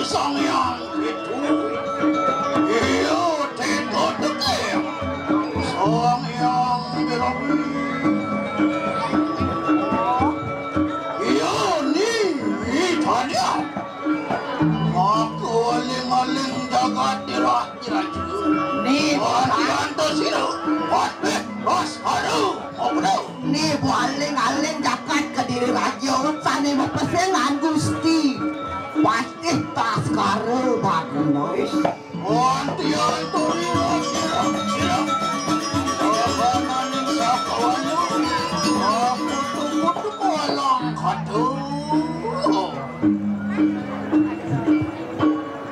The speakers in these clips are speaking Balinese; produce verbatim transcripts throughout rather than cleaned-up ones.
Sang Hyang Pitu. Iya, teka teki. Sang Hyang Birawi. Iya, ni, ni tanya. Maka aling-aling jagat dirah diraju. Ni antian to sira. Patih Baskara. Apa tu? Ni aling-aling jagat Kediri Raja. Sane mapesengan Gusti. Patih Baskara Baguno. Antian to sira, sira, sira. Sapa maning sapa wanu. Aku tunggu-tunggu alang kata.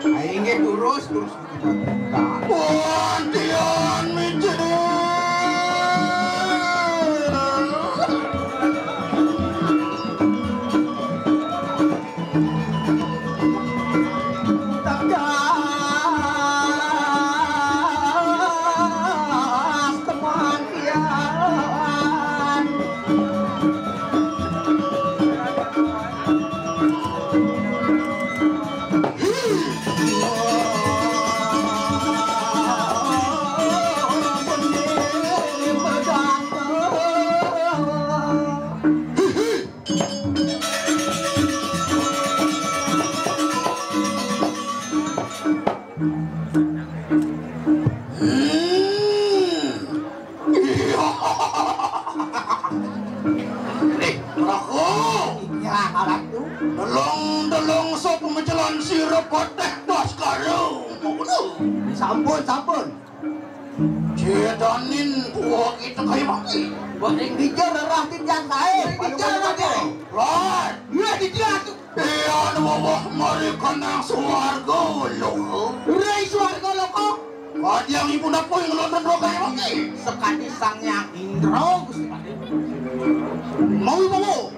Ai, inggih, terus, terus. Antian micil. Tegas kemantian. Hmm. Iya. Nih, Prabu. Iya, Ratu. Deleng-deleng sapa macelan sira Patih Baskara. Ngono. Sampun, sampun. Jedanin puwa kita kaya mati. Mbok ring dija rerah titiang sae. Ring dija rerah titiang. Lan. Iya, dija, Ratu. Iya, nuwuh mari kanang swarga loka. Ring swarga loka. Kadyanipun apa ing london rokae mangke? Sakadi Sang Hyang Indra, Gusti Patih. Mau, mau.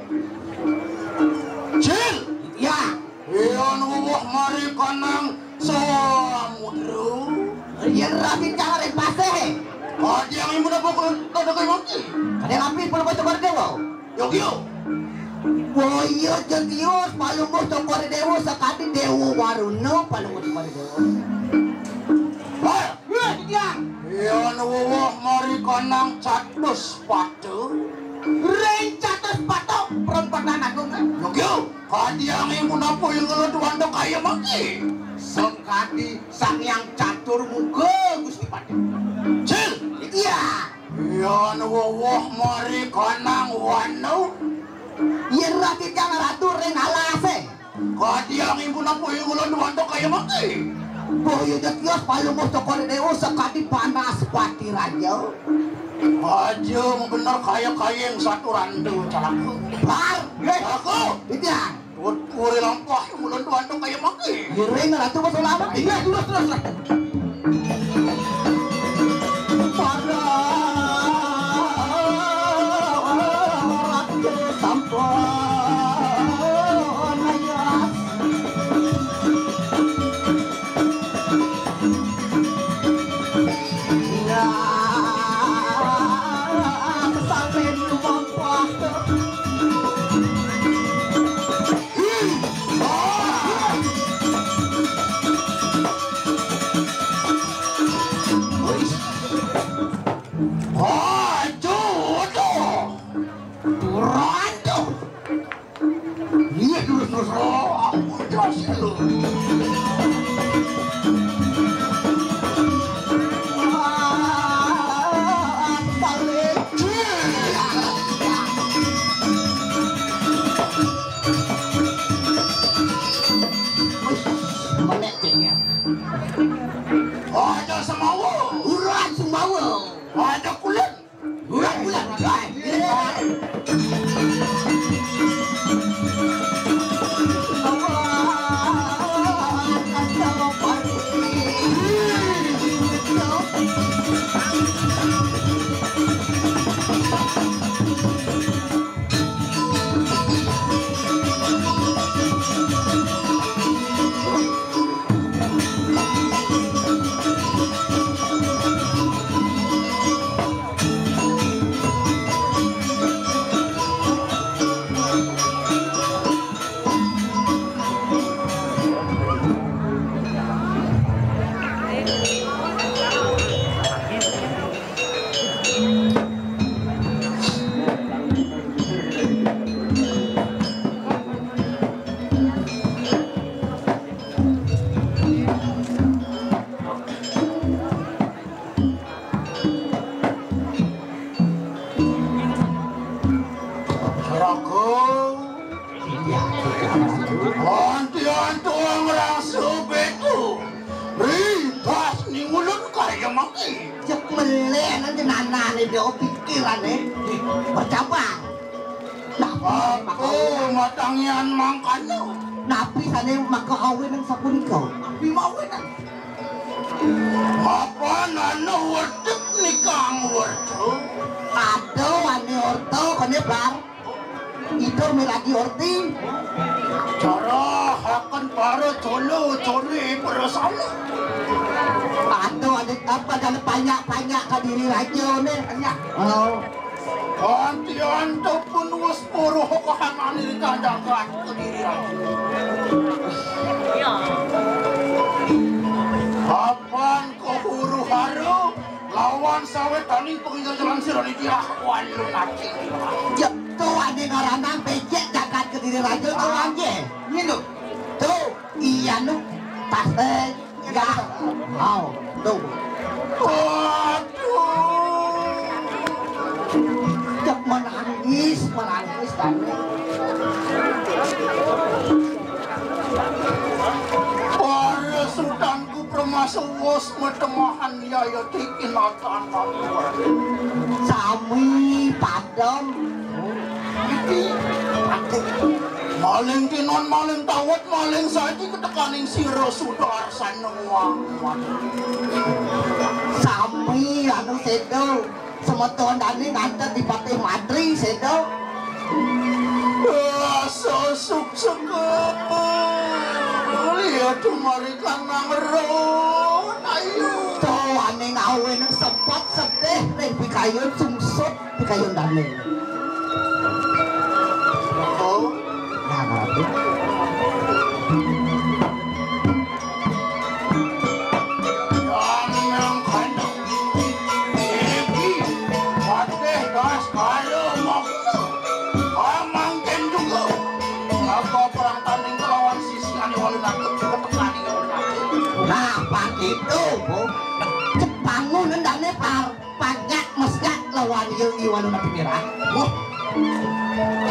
Jil. Iya. Iya, nuwuh mari kanang samudra. Yen rabi cangare pasih. Kadyanipun apa ing london rokae mangke? Kadang api pun baca pada dewa. Yogyo. Boyo Jatius, Palungguh Cokor Dewa, sakadi Dewa Waruna, Palungguh Cokor Dewa. Wah, wah, Jatian. Iya, nuwuh mari kanang catus patu. Ring catus patu, perempatan agung, eh. Yogyo, kadyanipun apa ing london rokae mangke? Sakadi Sang Hyang Catur Muka, Gusti Patih. Cil. Iya. Yan weweh mari kanang wanu. Yen rabi kang ratu ring alase. Kadyanipun apa ing ulun wantuk kaya mangke? Boyo Jatios Palungguh Cokor Dewa sakadi Banaspati Raja. Aja bener kaya-kaya ing satu randu celaka. Bar, nggih. Celaka. Titiang. Puri lampah ulun tuan tu kaya mangke. Ngiring Ratu Mas Ulama. Iya, terus, terus, terus. Para Ratu sampun ayas. Iya, salin lumampah. Iya, terus, terus. Oh, aku jelasin lu. Menek cengnya. Aja semawa. Urat semawa. Aja kulit. Urat kulit. Cek melen aja nanane dia pikirane bercabang. Nah, aku matangian mangkana. Napi sane maka awin sapunika? Napi mawin? Mapan anu wertek nikang wertek. Aduh, ane orto kene blar. Itu miragi orti. Cara akan para colo coli perasaan. Aduh, ada apa, ada banyak-banyak ke diri raja ne. Banyak. Oh. Gantian pun wis poro kahanan iri kandang ke diri raja. Kapan kau huru hara lawan sawetaning penginggal jalan sira niki, ah, walu mati. Ya, tuh ane ngaranang becek jagat Kediri Raja tuh anje. Ngene. Tuh, iya nu pasti ya. Wow, tuh. Waduh. Cek menangis, menangis tadi. Para sudanku permasa wos metemahan yaya tiki natan. Sami padem. Iki padem. Maling tinon, maling tawet, maling saji ketekaning sira Sudarsana wang. Sami anu sedo. Semeton dane ngantet di Patih Madri sedo. Rasa sukses. Lihat tumarikan nang ron. Ayo. Tuh ane ngawe nang sempat sedih ning pikayun sungsut pikayun dane. Oh. Nah, ngerti. Yang kandung iki patih das karo mokno. Amangken juga. Apa perang tanding kelawan sisi ane walu nakut juga tekani walu nakut. Nah, begitu, Bu. Cepangun ndane par. Pajak mesjak lawan Yeu Iwalu Napi Mirah. Wah.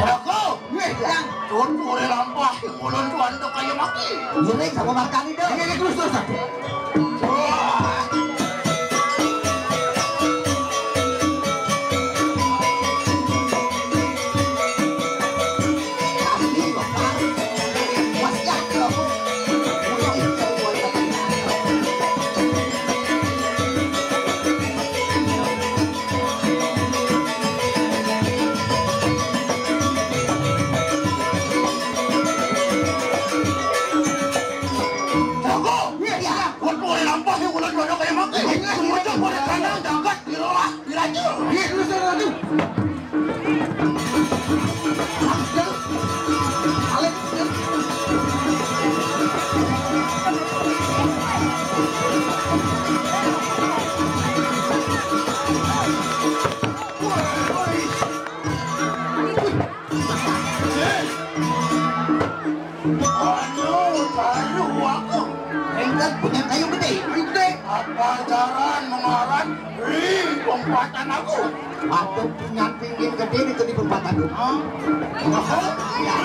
Raka. Nggih, Jang. Tuan pure lampah ulun tuan tu kaya mati. Ngiring sama markani dah. Nggih, nggih, terus, terus. Wah. Jago! Iya, iya. Waduh, lampah ya, ulah jodoh kayak mangke. Iya, iya. Semuanya boleh kandang, jagat, di rolah, di raja. Iya, terus, terus, terus. Anu, taruh aku. Ringkat punya kayu gede. Gede. Apa jaran mengaran? Ri, umpatan aku. Aku punya pinggir gede itu di umpatan aku. Hah? Aku? Ya.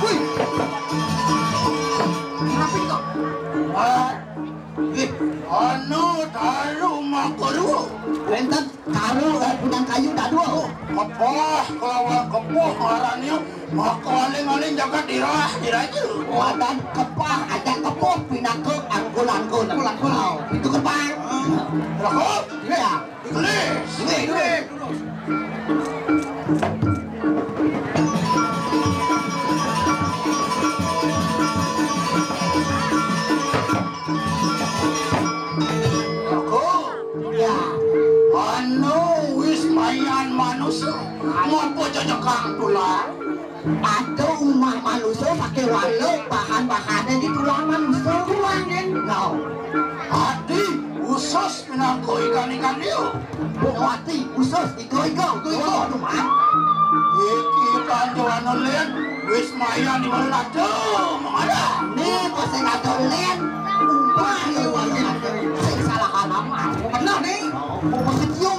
Wih. Kenapa itu? Wah. Ih, anu taruh makaruh. Wénten karu, eh, pinang kayu dadua. Oh, kepah, kelawan kepah ngarannya. Maka aling-aling jagat dirah, diraju. Wadan kepah, aja kepah, pinaka angkul-angkul. Angkul-angkul. Oh, itu kepah. Rokok? Iya. Tulis. Tulis. Aku, ya, anu wis mayan manusa, ngapa jejekang tular? Ada umah manusa pakai walau bahan-bahannya di tulang manusa. Tulang, kan? No. Adi, usus pinangko ikan-ikan liu. Bawati, usus, iga-iga. Iga-iga. Waduh, Mat. Iki kanjeng anu lén, wis mayan di mana ada, mengada. Nih, pas sing ada lén, umah nih, wajib. Sing salah alamat. Bener nih. Oh, mau kecil.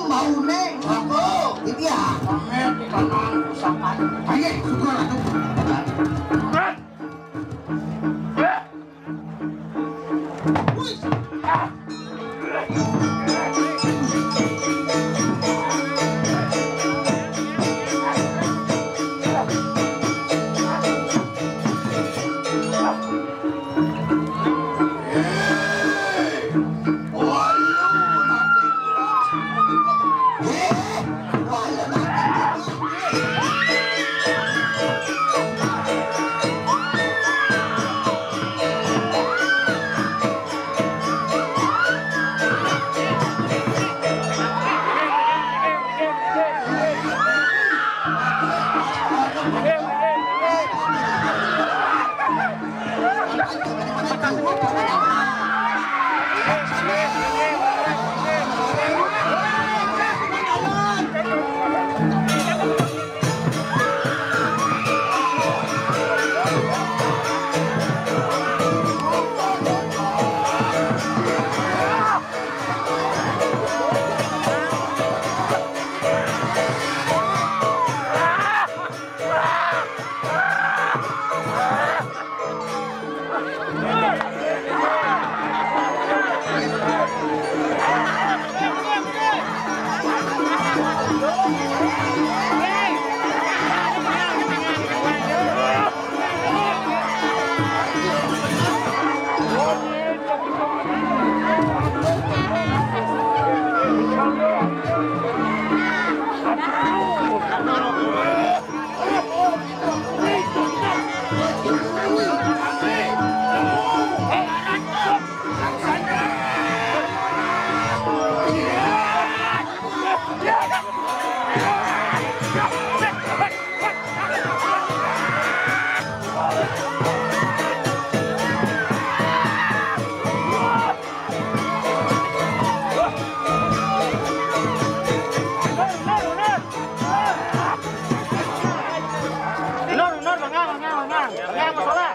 Nur, Nur, bangang, bangang, bangang. Bangang masalah.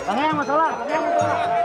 Bangang masalah, bangang masalah.